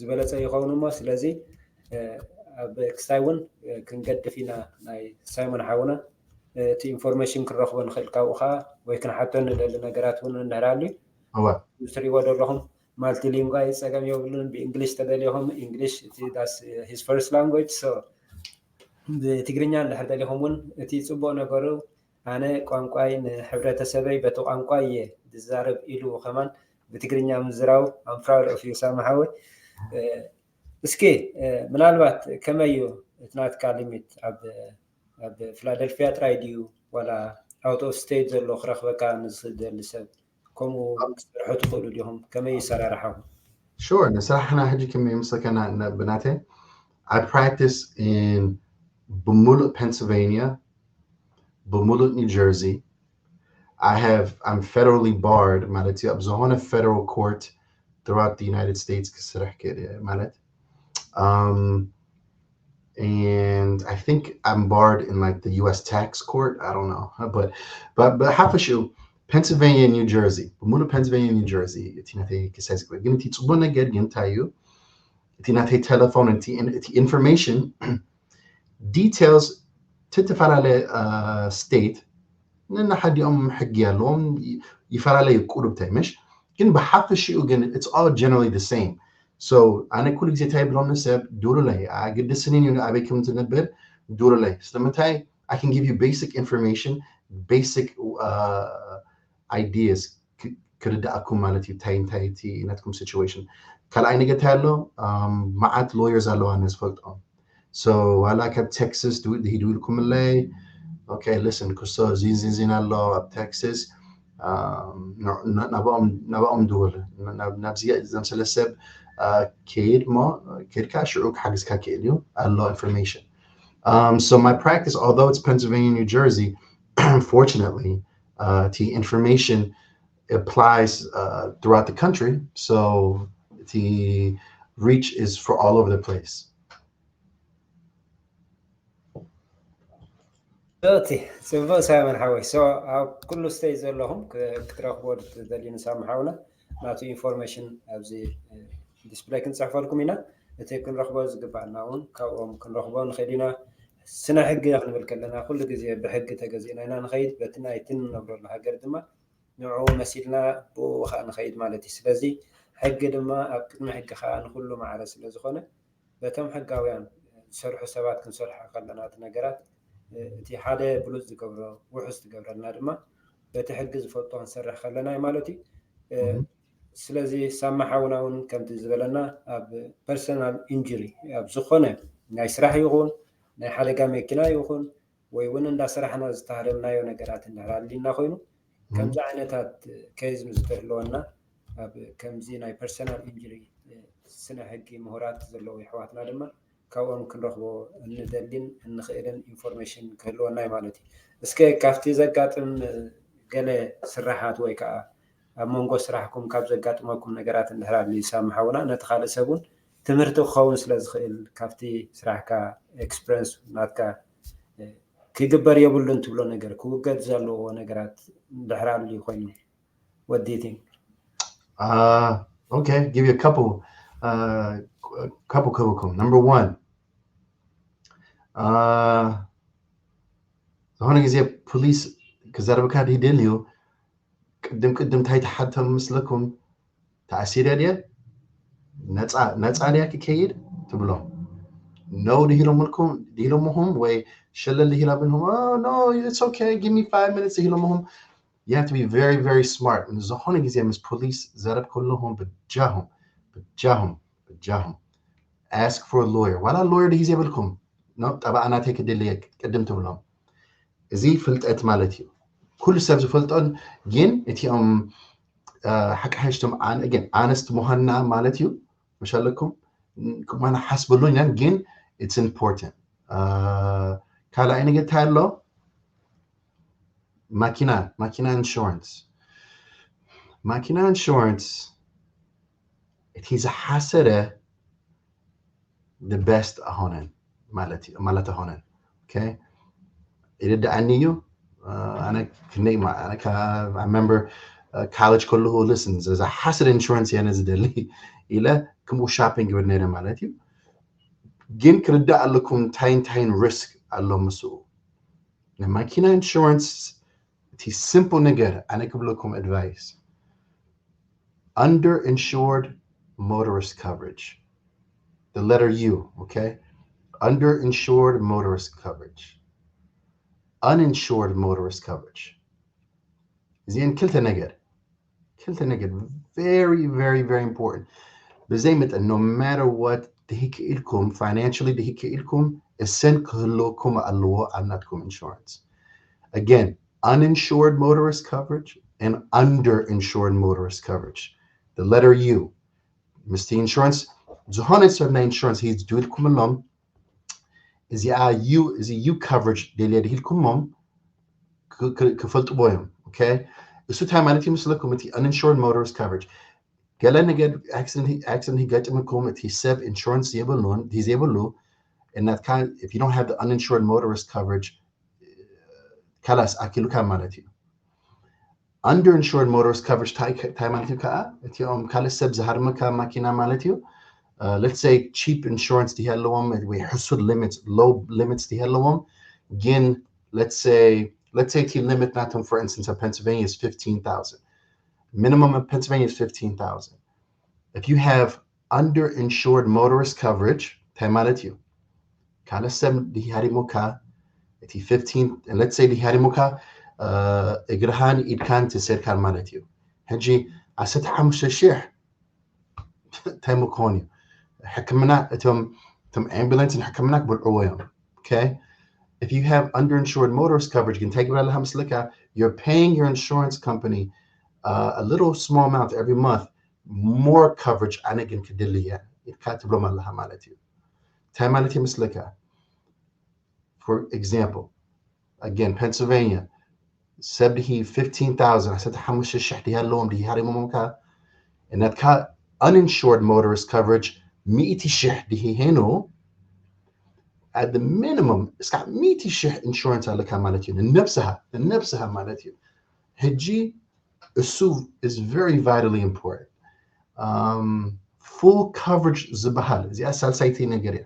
ዝበለፀ ይኸውን እሞ ስለዚ ኣብ ክስታይ እውን ክንገድፍ ኢና ናይ ሳይሞን ሓውና እቲ ኢንፎርሜሽን ክንረኽቦ ንኽእል። ካብኡ ከዓ ወይ ክንሓቶ ንደሊ ነገራት እውን እንድሕር ኣልዩ እወ እዚ ትሪእዎ ዘለኹም ማልቲሊንጓ ጸገም የብሉን። ብእንግሊሽ ተደሊኹም እንግሊሽ እቲ that's his first language። So ብትግርኛ እንድሕር ደሊኹም እውን እቲ ጽቡቕ ነገሩ ኣነ ቋንቋይ ንሕብረተሰበይ በቲ ቋንቋ እየ ዝዛረብ ኢሉ ከማን ብትግርኛ ምዝራቡ I'm proud of you ሳሚ ሓወይ። እስኪ ምናልባት ከመይ እዩ እቲ ናትካ ሊሚት ኣብ ኣብ ፊላደልፊያ ጥራይ ድዩ ዋላ out of state ዘሎ ክረኽበካ ንዝኽእል ሰብ ከምኡ ክሰርሑ ትኽእሉ ዲኹም? ከመይ ይሰራርሓኹም? Sure ንስራሕና ሕጂ ከመይ ምስከና ብናተይ I practice in ብምሉእ Pennsylvania ብምሉእ New Jersey I have I'm federally barred ማለት እዩ ኣብ ዝኾነ federal court throughout the United States ክስራሕ ክእል ማለት um and I think I'm barred in like the U S tax court. I don't know, but but ብሓፈሽኡ Pennsylvania New Jersey ብምሉእ Pennsylvania New Jersey እቲ ናተይ ክሳይ ዝግበር ግን እቲ ፅቡቅ ነገር ግን እንታይ እዩ እቲ ናተይ ቴሌፎን እቲ information details ትፈላለየ state ነናሓዲኦም ሕጊ ኣለዎም ይፈላለዩ ቁሩብ ተይምሽ ግን ብሓፈሽኡ ግን it's all generally the same. So ኣነ ኩሉ ግዜ እንታይ ይብሎም ንሰብ ዱሩለይ ኣግድስንን እዩ ኣበይ ከም ትነብር ዱሩለይ ስለምንታይ I can give you basic information basic uh, ideas ክርዳእኩም ማለት እዩ እንታይ እንታይ እቲ ናትኩም situation ካልኣይ ነገር እንታይ ኣሎ መዓት lawyers ኣለዋ ነዝፈልጦም so ዋላ ካብ Texas ድሂዱ ኢልኩምለይ okay listen ክሶ ዚንዚንዚን ኣሎ ኣብ Texas ናብኦም ድውል ናብዚ ዘምሰለ ሰብ ከይድ ሞ ከይድካ ሽዑ ክሓግዝካ ክእል እዩ ኣሎ information um, so my practice although it's Pennsylvania New Jersey fortunately uh, the information applies uh, throughout the country so the reach is for all over the place እቲ ጽቡቅ ሳይመን ሓወይ so ኣብ ኩሉ state ዘለኹም ክትረኽቦ ትደልዩ ንሳሚ ሓውና ናቱ information ኣብዚ display ክንፅሕፈልኩም ኢና እቲ ክንረኽቦ ዝግባኣና እውን ካብኦም ክንረኽቦ ንኽእል ኢና ስነ ሕጊ ክንብል ከለና ኩሉ ግዜ ብሕጊ ተገዚእና ኢና ንኸይድ በቲ ናይቲ ንነብረሉ ሃገር ድማ ንዕኡ መሲልና ብኡ ከዓ ንኸይድ ማለት እዩ ስለዚ ሕጊ ድማ ኣብ ቅድሚ ሕጊ ከዓ ንኩሉ ማዕረ ስለዝኾነ በቶም ሕጋውያን ዝሰርሑ ሰባት ክንሰርሖ ከለና እቲ ነገራት እቲ ሓደ ብሉፅ ዝገብሮ ውሑስ ዝገብረልና ድማ በቲ ሕጊ ዝፈልጦ ክንሰርሕ ከለና እዩ ማለት እዩ ስለዚ ሳማ ሓውና እውን ከምቲ ዝበለና ኣብ personal injury ኣብ ዝኾነ ናይ ስራሕ ይኹን ናይ ሓደጋ መኪና ይኹን ወይ እውን እንዳሰራሕና ዝተሃረምናዮ ነገራት እንድሕር ኣሊና ኮይኑ ከምዚ ዓይነታት case ምስ ዝህልወና ኣብ ከምዚ ናይ personal injury ስነ ሕጊ ምሁራት ዘለዉ የሕዋትና ድማ ካብኦም ክንረኽቦ እንደልን እንኽእልን information ክህልወና እዩ ማለት እዩ እስከ ካብቲ ዘጋጥም ገለ ስራሓት ወይ ከዓ ኣብ መንጎ ስራሕኩም ካብ ዘጋጥመኩም ነገራት እንድሕር ኣሊ ሳሚ ሓውና ነቲ ካልእ ሰብ እውን ትምህርቲ ክኸውን ስለ ዝኽእል ካብቲ ስራሕካ experience ናትካ ክግበር የብሉን ትብሎ ነገር ክውገድ ዘለዎ ነገራት እንድሕር ኣሉ ኮይኑ what do you think uh, okay give you a couple uh, couple couple number one uh, ዝኾነ ግዜ ፖሊስ ክዘረብካ ድደልዩ ቅድም ቅድም እንታይ ተሓተም ምስለኩም ተኣሲረ ድየ ነፃ ድያ ክከይድ ትብሎም no ድሂሎምልኩም ድሂሎምኹም ወይ ሸለል ድሂላብልኩም no it's okay give me five minutes ድሂሎምኹም you have to be very very smart ዝኾነ ግዜ ምስ ፖሊስ ዘረብ ከለኹም በጃኹም በጃኹም በጃኹም ask for lawyer ዋላ lawyer ድሂ ዘይብልኩም no ጠባኣ ናተይ ክድልየ ቅድም ትብሎም እዚ ፍልጠት ማለት እዩ ኩሉ ሰብ ዝፈልጦን ግን እቲኦም ሓቂ ሓሽቶም ግን honest ምዃንና ማለት እዩ መሻለኩም ክማና ሓስበሉ ኢና ግን it's important ካልኣይ ነገር እንታይ ኣሎ ማኪና ማኪና insurance ማኪና insurance እቲ ዝሓሰረ the best ኣይኮነን ማለት ኣይኮነን ይርድኣኒ እዩ ኣነ ክንደይ remember college ከለኹ listen ዝሓስረ insurance እየ ዝደሊ ኢለ ከምኡ shopping ክብል ነይረ ማለት እዩ ግን ክርዳእ ኣለኩም እንታይ እንታይን risk ኣሎ ምስኡ ናይ ማኪና ኢንሹራንስ እቲ simple ነገር ኣነ ክብለኩም advice, underinsured motorist coverage, the letter U, okay? Underinsured motorist coverage, uninsured motorist coverage. እዚአን ክልተ ነገር ክልተ ነገር very very very important። ብዘይ መጠን no matter what ድሂ ክኢልኩም financially ድሂ ክኢልኩም እሰን ክህልወኩም ኣለዎ ኣብ ናትኩም ኢንሹራንስ። Again, uninsured motorist coverage and underinsured motorist coverage, the letter U. ምስቲ ኢንሹራንስ ዝኾነ ሰብ ናይ ኢንሹራንስ ሂዝ ድብልኩምሎም እዚኣ U እዚ U coverage ደልየ ድሂልኩሞም ክፈልጥዎ እዮም። Okay? እሱ እንታይ ማለት እዩ ምስለኩም? እቲ uninsured motorist coverage ገለ ነገር accident ይገጥምኩም እቲ ሰብ ኢንሹራንስ የብሉን ድሂ ዘይብሉ እናትካ if you don't have the uninsured motorist coverage ካላስ ኣኪሉካ ማለት እዩ። Underinsured motorist coverage እንታይ ማለት እዩ ከዓ እቲኦም ካልእ ሰብ ዝሃርመካ ማኪና ማለት እዩ። Let's say cheap insurance ድሂ ኣለዎም ወይ ሕሱር limits, low limits ድሂ ኣለዎም ግን let's say let's say እቲ limit ናቶም for instance ኣብ Pennsylvania is fifteen thousand, minimum of Pennsylvania is fifteen thousand. If you have underinsured motorist coverage እንታይ ማለት እዩ? ካልእ ሰብ ድሂ ሃሪሙካ እቲ fifteen let's say ድሂ ሃሪሙካ እግርሃን ኢድካን ተሰይርካን ማለት እዩ። ሕጂ ዓሰርተ ሓሙሽተ ሽሕ እንታይ ምኮን እዩ? ሕክምና እቶም እቶም ambulance ን ሕክምና ክበልዕዎ እዮም። Okay? If you have underinsured motorist coverage ግን እንታይ ግብር ኣለካ መስለካ? You're paying your insurance company uh, a little small amount every month, more coverage ኣነ ግን ክድሊ እየ ኢልካ ትብሎም ኣለካ ማለት እዩ። እንታይ ማለት ይመስለካ? For example, again, Pennsylvania ሰብ ድሂ fifteen thousand ዓሰርተ ሓሙሽተ ሽሕ ድሂ ኣለዎም ድሂ ሃሪሞሞምካ እናትካ uninsured motorist coverage ሚእቲ ሽሕ ድሂ ሄኑ at the minimum እስካ ሚእቲ ሽሕ ኢንሹራንስ ኣለካ ማለት እዩ። ንነብስሃ ንነብስሃ ማለት እዩ። ሕጂ እሱ is very vitally important. Um, full coverage ዝበሃል እዚኣ ሳልሳይቲ ነገር እያ።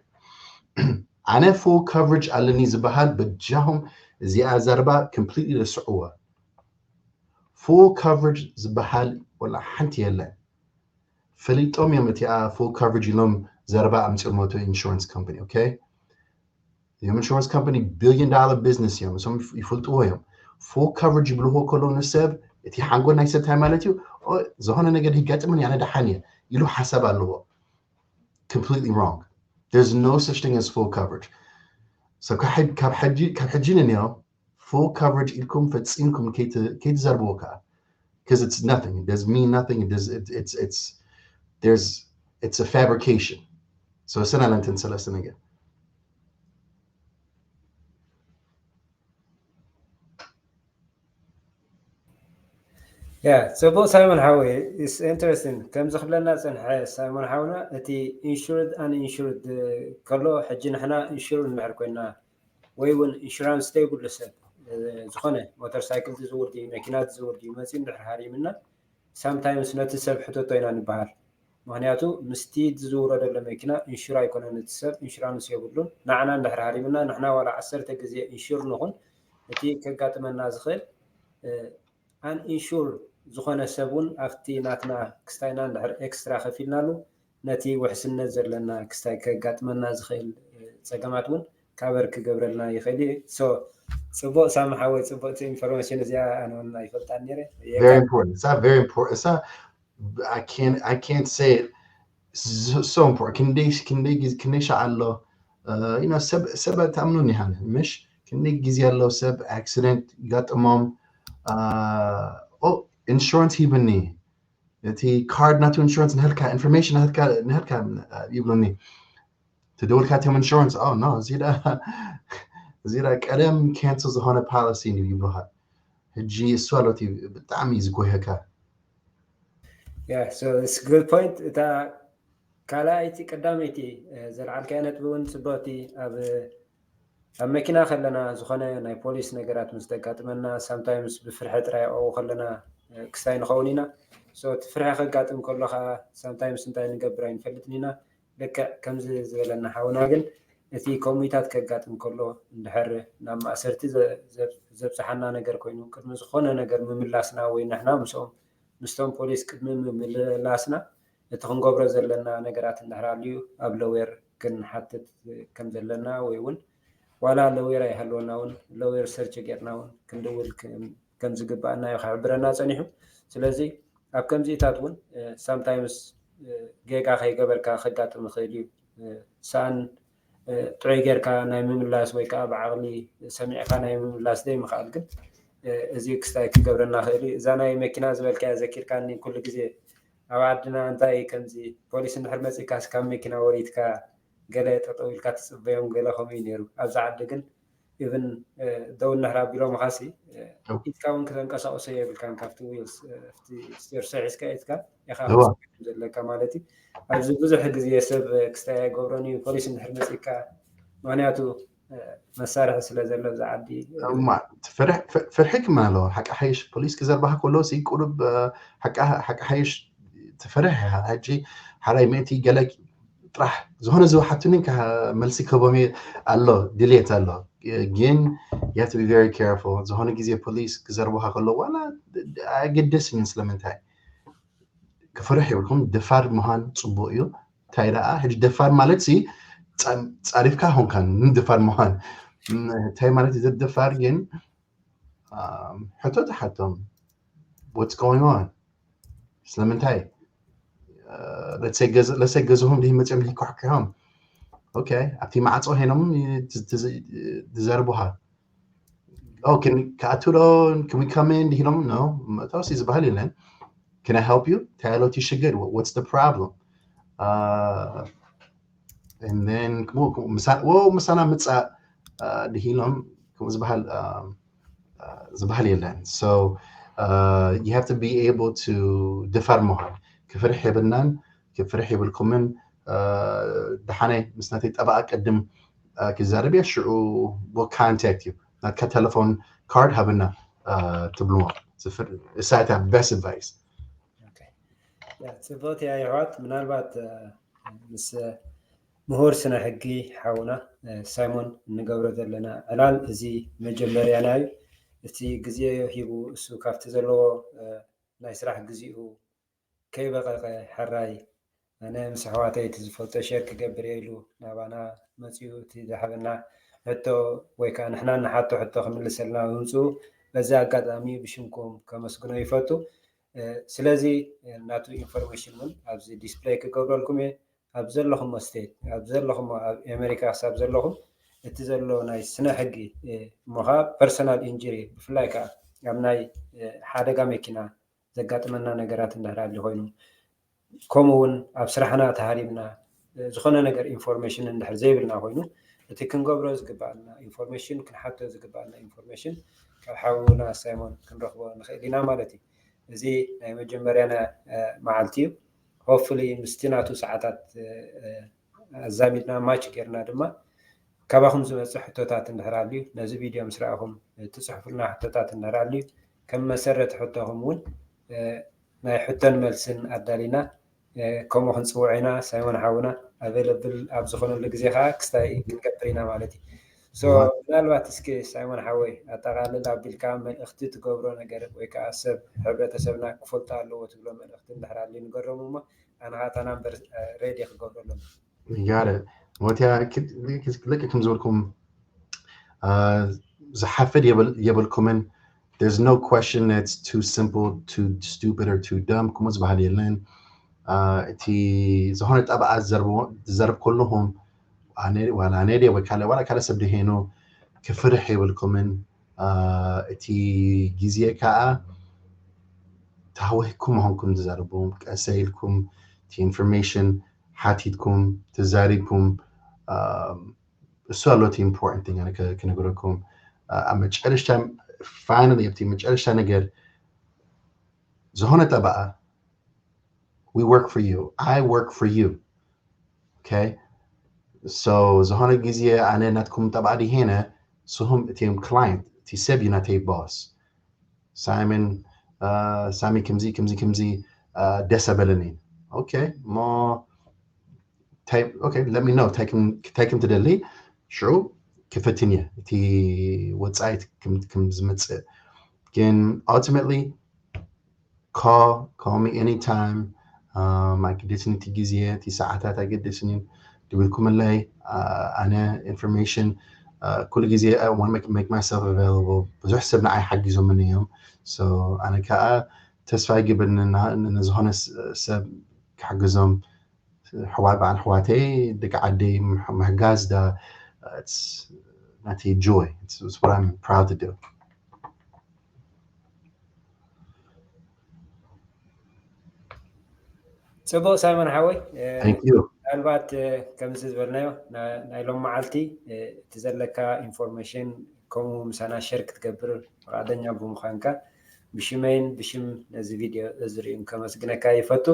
ኣነ full coverage ኣለኒ ዝበሃል በጃኹም እዚኣ ዘረባ completely ረስዕዋ። Full coverage ዝበሃል ወላ ሓንቲ የለን። ፈሊጦም እዮም እቲኣ full coverage ኢሎም ዘረባ ኣምፅኦም እቶም insurance company። Okay? እዚኦም insurance company billion dollar business እዮም። እሶም ይፈልጥዎ እዮም። Full coverage ይብልዎ ከለዉ ንሰብ እቲ ሓንጎል ናይ ሰብ እንታይ ማለት እዩ? ዝኾነ ነገር ይጋጥምን ኣነ ደሓን እየ ኢሉ ሓሳብ ኣለዎ። Completely wrong. There's no such thing as full coverage. So ካብ ሕጂ ንንዮ full coverage ኢልኩም ፈፂምኩም ከይትዘርብዎ ከዓ because it's nothing. It doesn't mean nothing. It does. It, it's it's there's it's a fabrication. So እሰን ኣለንትን ሰለስተ ነገር ያ ጽቡቕ ሳይሞን ሓወይ is interesting ከምዚ ክብለና ጽንሐ ሳይሞን ሓውና እቲ insured uninsured ከሎ ሕጂ ንሕና insured እንድሕር ኮይና ወይ እውን insurance ዘይብሉ ሰብ ዝኾነ ሞተር ሳይክል ዝዝውር ድዩ መኪና ዝዝውር ድዩ መፂኡ እንድሕር ሃሪምና sometimes ነቲ ሰብ ሕተቶ ኢና ንበሃል ምክንያቱ ምስቲ ዝዝውሮ ዘሎ መኪና insure ኣይኮነን እቲ ሰብ insurance የብሉን ንዓና እንድሕር ሃሪምና ንሕና ዋላ ዓሰርተ ግዜ insure ንኹን እቲ ከጋጥመና ዝኽእል uninsured ዝኾነ ሰብ እውን ኣብቲ ናትና ክስታይና እንድሕር extra ከፊልናሉ ነቲ ውሕስነት ዘለና ክስታይ ከጋጥመና ዝኽእል ፀገማት እውን cover ክገብረልና ይኽእል እዩ so ፅቡቕ ሳሚ ሓወይ ፅቡቕቲ information እዚኣ ኣነ እውን ኣይፈልጣን ነይረ very important it's not very important it's not I can't I can't say it it's so important ክንደይ ክንደይ ግዜ ክንደይ ሻዕ ኣሎ you know ሰብ ሰብ ተኣምኑን ይሃን ምሽ ክንደይ ግዜ ኣሎ ሰብ accident ይጋጥሞም insurance ሂብኒ እቲ card ናቱ insurance ንህልካ information ንህልካ ንህልካ ይብሉኒ ትደውልካ እቶም insurance oh no እዚ ዳ እዚ ዳ ቀደም cancel ዝኾነ policy እዩ ይብሉካ ሕጂ እሱ ኣሎ ብጣዕሚ እዩ ዝጎየካ yeah so it's good point እታ ካልኣይቲ ቀዳመይቲ ዘልዓልካያ ነጥቢ እውን ፅብቕቲ ኣብ ኣብ መኪና ከለና ዝኾነ ናይ ፖሊስ ነገራት ምስ ዘጋጥመና sometimes ብፍርሒ ጥራይ ኣብኡ ከለና ክስታይ ንኸውን ኢና so እቲ ፍርሒ ከጋጥም ከሎ ከዓ sometimes እንታይ ንገብር ኣይንፈልጥን ኢና ልክዕ ከምዚ ዝበለና ሓውና ግን እቲ ከምኡታት ከጋጥም ከሎ እንድሕር ናብ ማእሰርቲ ዘብፅሓና ነገር ኮይኑ ቅድሚ ዝኾነ ነገር ምምላስና ወይ ንሕና ምስኦም ምስቶም ፖሊስ ቅድሚ ምምላስና እቲ ክንገብሮ ዘለና ነገራት እንድሕር ኣልዩ ኣብ ለዌር ክንሓትት ከም ዘለና ወይ እውን ዋላ ለዌር ኣይሃለወና እውን ለዌር ሰርች ጌርና እውን ክንድውል ከም ዝግባኣና እዩ ክሕብረና ፀኒሑ። ስለዚ ኣብ ከምዚታት እውን ሳምታይምስ ጌጋ ከይገበርካ ከጋጥም ይኽእል እዩ። ሰኣን ጥዑይ ጌርካ ናይ ምምላስ ወይ ከዓ ብዓቕሊ ሰሚዕካ ናይ ምምላስ ዘይምኽኣል ግን እዚ ክስታይ ክገብረና ክእል እዩ። እዛ ናይ መኪና ዝበልካያ ዘኪርካኒ ኩሉ ግዜ ኣብ ዓድና እንታይ ከምዚ ፖሊስ እንድሕር መፂእካ ካብ መኪና ወሪድካ ገለ ጠጠው ኢልካ ትፅበዮም ገለ ከምኡ እዩ ነይሩ። ኣብዚ ዓዲ ግን ኢቭን ደው እንድሕር ኣቢሎምኻሲ ኢድካ እውን ክተንቀሳቅሶ የብልካን ካብቲ ዊልስ ስቴርሶ ሒዝካ ኢድካ ኢኻ ዘለካ ማለት እዩ። ኣብዚ ብዙሕ ግዜ ሰብ ክስታይ ኣይገብሮን እዩ ፖሊስ እንድሕር መፂእካ ምክንያቱ መሳርሒ ስለ ዘሎ ኣብዚ ዓዲ ፍርሒ ክመን ኣለዎ ሓቂ ሓይሽ ፖሊስ ክዘርባካ ከሎ ቁሩብ ሓቂ ሓይሽ ትፈርሕ ኢኻ ሕጂ ሓራይ ምእንቲ ገለ ጥራሕ ዝኾነ ዝወሓቱኒ መልሲ ከቦም ኣሎ ድሌት ኣሎ ግን you have to be very careful ዝኾነ ግዜ ፖሊስ ክዘርቡካ ከሎ ዋላ ኣገደስን ስለምንታይ ክፍርሕ የብልኩም ደፋር ምዃን ፅቡቅ እዩ እንታይ ደኣ ሕጂ ደፋር ማለት ሲ ፃሪፍካ ሆንካ ንደፋር ምዃን እንታይ ማለት እዩ ደፋር ግን ሕቶ ተሓቶም what's going on ስለምንታይ ለሰይ ገዝኦም ድሂ መፅኦም ድሂ ኳሕኪሖም ኦኬ ኣብቲ ማዕፆ ሄኖም ዝዘርቡኻ ክኣቱ ዶ can we come in ድሂሎም no መእተውሲ ዝበሃል የለን can I help you እንታይ ኣሎ እቲ ሽግር what's the problem ምሳና ምፃእ ድሂሎም ከምኡ ዝበሃል ዝበሃል የለን so you have to be able to ደፋር ምዃን ክፍርሕ የብልናን ክፍርሕ የብልኩምን ደሓነ ምስ ናተይ ጠበቃ ቅድም ክዛረብ እየ ሽዑ contact you ናትካ ቴሌፎን ካርድ ሃብና ትብልዎ እሳታ best advice ፅቡቅ እያ ይሕዋት ምናልባት ምስ ምሁር ስነ ሕጊ ሓውና ሳይሞን እንገብሮ ዘለና ዕላል እዚ መጀመርያና እዩ። እቲ ግዜ ሂቡ እሱ ካብቲ ዘለዎ ናይ ስራሕ ግዚኡ ከይበቐቐ ሕራይ ኣነ ምስ ኣሕዋተይ እቲ ዝፈልጦ ሸር ክገብር እየ ኢሉ ናባና መፅኡ እቲ ዝሓበና ሕቶ ወይ ከዓ ንሕና ንሓቶ ሕቶ ክምልሰልና ምምፅኡ በዚ ኣጋጣሚ ብሽምኩም ከመስግኖ ይፈቱ። ስለዚ ናቱ ኢንፎርሜሽን እውን ኣብዚ ዲስፕለይ ክገብረልኩም እየ ኣብ ዘለኹሞ ስቴት ኣብ ዘለኹሞ ኣብ ኣሜሪካ ክሳብ ዘለኹም እቲ ዘሎ ናይ ስነ ሕጊ እሞ ከዓ ፐርሰናል ኢንጅሪ ብፍላይ ከዓ ኣብ ናይ ሓደጋ መኪና ዘጋጥመና ነገራት እንድሕር ኣሊ ኮይኑ ከምኡ እውን ኣብ ስራሕና ተሃሪምና ዝኾነ ነገር ኢንፎርሜሽን እንድሕር ዘይብልና ኮይኑ እቲ ክንገብሮ ዝግባኣና ኢንፎርሜሽን ክንሓቶ ዝግባኣና ኢንፎርሜሽን ካብ ሓውና ሳይሞን ክንረክቦ ንኽእል ኢና ማለት እዩ። እዚ ናይ መጀመርያና መዓልቲ እዩ። ሆፕፉሊ ምስቲ ናቱ ሰዓታት ኣዛሚድና ማች ጌርና ድማ ካባኹም ዝመፅእ ሕቶታት እንድሕር ኣልዩ ነዚ ቪድዮ ምስ ረኣኹም ትፅሕፉልና ሕቶታት እንድሕር ኣልዩ ከም መሰረቲ ሕቶኹም እውን ናይ ሕቶን መልስን ኣዳሊና ከምኡ ክንፅውዖ ኢና። ሳይሞን ሓውና ኣቬለብል ኣብ ዝኾነሉ ግዜ ከዓ ክስታይ ክንገብር ኢና ማለት እዩ። ምናልባት እስኪ ሳይሞን ሓወይ ኣጠቃልል ኣቢልካ መልእኽቲ ትገብሮ ነገር ወይ ከዓ ሰብ ሕብረተሰብና ክፈልጦ ኣለዎ ትብሎ መልእኽቲ እንድሕር ኣልዩ ንገሮም እሞ ኣነ ከዓ እታ ናምበር ሬዲ ክገብረሎም። ሞትያ ልክዕ ከም ዝበልኩም ዝሓፍድ የብልኩምን there's no question that's too simple too stupid or too dumb ከምኡ ዝበሃል የለን እቲ ዝኾነ ጠበዓ ዝዘርብ ከለኹም ዋላ ኣነ ድየ ወይ ካልእ ዋላ ካልእ ሰብ ድሄኑ ክፍርሕ የብልኩምን እቲ ግዜ ከዓ ታወህኩም ሆንኩም ትዛረቡ ቀሰ ኢልኩም እቲ ኢንፎርሜሽን ሓቲትኩም ተዛሪብኩም እሱ ኣሎ እቲ ኢምፖርታንት ቲንግ ክነግረኩም ኣብ መጨረሽታ ፋይናሊ ኣብቲ መጨረሽታ ነገር ዝኾነ ጠበቃ we work for you I work for you okay so ዝኾነ ግዜ ኣነ ናትኩም ጠበቃ ድሄነ ስኹም እቲም ክላይንት እቲ ሰብ እዩ ናተይ ቦስ ሳይመን ሳሚ ከምዚ ከምዚ ከምዚ ደስ ኣበለኒ okay ሞ okay let me know እንታይ ከም ትደሊ ሽዑ ክፈትን እየ እቲ ወፃኢት ከም ዝመፅእ። ግን ultimately call call me anytime። ኣይገደስን እቲ ግዜ እቲ ሰዓታት ኣይገደስን እዩ። ድብልኩምለይ ኣነ information ኩሉ ግዜ make myself available። ብዙሕ ሰብ ንዓይ ሓጊዞምኒ እዮም። ኣነ ከዓ ተስፋ ይገብር ንዝኾነ ሰብ ክሕግዞም። ሕዋ በዓል ሕዋተይ ደቂ ዓደይ ምሕጋዝ ዳ ናተይ joy. It's what I'm proud to do. ፅቡቅ ሳይሞን ሓወይ፣ ምናልባት ከምዚ ዝበልናዮ ናይ ሎም መዓልቲ እቲ ዘለካ information ከምኡ ምሳና share ክትገብር ፍቃደኛ ብምዃንካ ብሽመይን ብሽም ነዚ ቪድዮ ዝርእዩን ከመስግነካ ይፈቱ።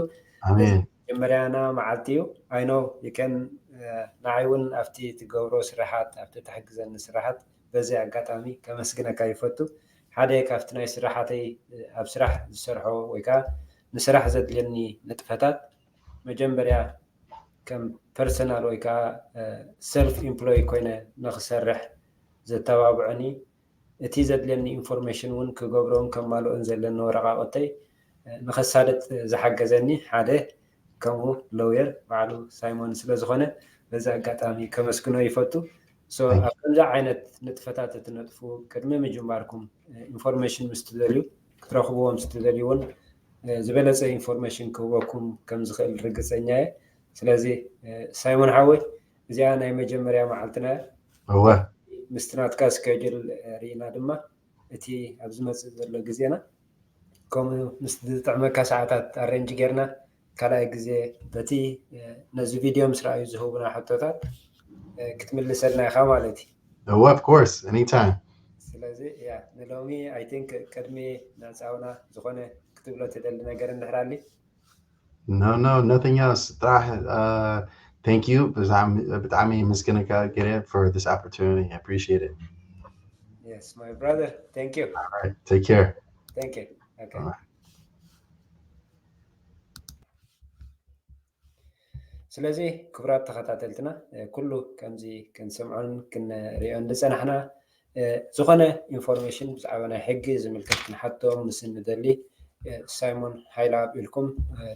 መጀመርያና መዓልቲ እዩ። I know you can ንዓይ እውን ኣብቲ ትገብሮ ስራሓት ኣብቲ ትሕግዘኒ ስራሓት በዚ ኣጋጣሚ ከመስግነካ ይፈቱ። ሓደ ካብቲ ናይ ስራሓተይ ኣብ ስራሕ ዝሰርሖ ወይ ከዓ ንስራሕ ዘድልየኒ ንጥፈታት መጀመርያ ከም personal ወይ ከዓ self employ ኮይነ ንክሰርሕ ዘተባብዐኒ እቲ ዘድልየኒ information እውን ክገብሮን ከማልኦን ዘለኒ ወረቃቅተይ ንከሳልጥ ዝሓገዘኒ ሓደ ከምኡ lawyer ባዕሉ ሳይሞን ስለዝኾነ በዚ ኣጋጣሚ ከመስግኖ ይፈቱ። ኣብ ከምዚ ዓይነት ንጥፈታት እትነጥፉ ቅድሚ ምጅማርኩም information ምስ ትደልዩ ክትረኽብዎ ምስ ትደልዩ እውን ዝበለፀ information ክህበኩም ከም ዝኽእል ርግፀኛ እየ። ስለዚ ሳይሞን ሓወይ እዚኣ ናይ መጀመርያ መዓልትና እወ ምስቲ ናትካ schedule ርኢና ድማ እቲ ኣብ ዝመፅእ ዘሎ ግዜና ከምኡ ምስ ዝጥዕመካ ሰዓታት arrange ጌርና ካልኣይ ግዜ በቲ ነዚ ቪድዮ ምስ ረኣዩ ዝህቡና ሕቶታት ክትምልሰልና ኢኻ ማለት እዩ። እወ of course anytime። ስለዚ ያ ንሎሚ I think ቅድሚ ምዕፃውና ዝኾነ ክትብሎ ትደሊ ነገር እንድሕር ኣሊ? No, no, nothing else. ጥራሕ thank you ብጣዕሚ ምስግነካ ገለ for this opportunity. I appreciate it. Yes, my brother. Thank you. All right, take care. Thank you. Okay. ስለዚ ክቡራት ተኸታተልትና ኩሉ ከምዚ ክንሰምዖን ክንሪኦን ዝፀናሕና ዝኾነ information ብዛዕባ ናይ ሕጊ ዝምልከት ክንሓቶም ምስ እንደሊ ሳይሞን ሃይለኣብ ኢልኩም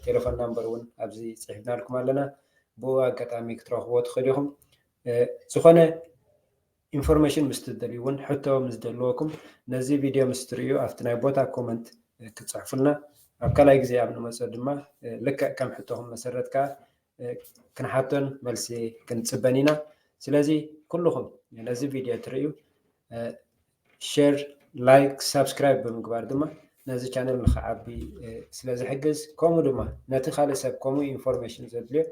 ቴሌፎን ናምበር እውን ኣብዚ ፅሒፍናልኩም ኣለና። ብኡ ኣጋጣሚ ክትረኽብዎ ትኽእሉ ኢኹም። ዝኾነ information ምስ ትደልዩ እውን ሕቶ ምስ ዘለወኩም ነዚ ቪድዮ ምስ ትርእዩ ኣብቲ ናይ ቦታ comment ክትፅሕፉልና ኣብ ካልኣይ ግዜ ኣብ ንመፅኦ ድማ ልክዕ ከም ሕቶኹም መሰረት ከዓ ክንሓቶን መልሲ ክንፅበን ኢና። ስለዚ ኩልኹም ነዚ ቪድዮ ትርእዩ share፣ like፣ subscribe ብምግባር ድማ ነዚ channel ንክዓቢ ስለዝሕግዝ ከምኡ ድማ ነቲ ካልእ ሰብ ከምኡ information ዘድልዮ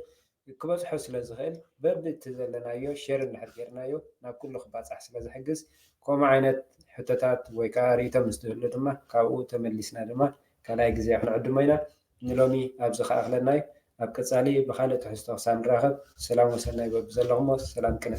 ክበፅሖ ስለዝኽእል በብእቲ ዘለናዮ share እንድሕር ጌርናዮ ናብ ኩሉ ክባፃሕ ስለዝሕግዝ ከምኡ ዓይነት ሕቶታት ወይ ከዓ ርእይቶ ምስ ዝህሉ ድማ ካብኡ ተመሊስና ድማ ካልኣይ ግዜ ክንዕድሞ ኢና። ንሎሚ ኣብዚ ከኣኽለና እዩ። ኣብ ቀፃሊ ብኻልእ ትሕዝቶ ክሳብ ንራኸብ ሰላም ወሰናይ በብዘለኹሞ ሰላም ቅነ።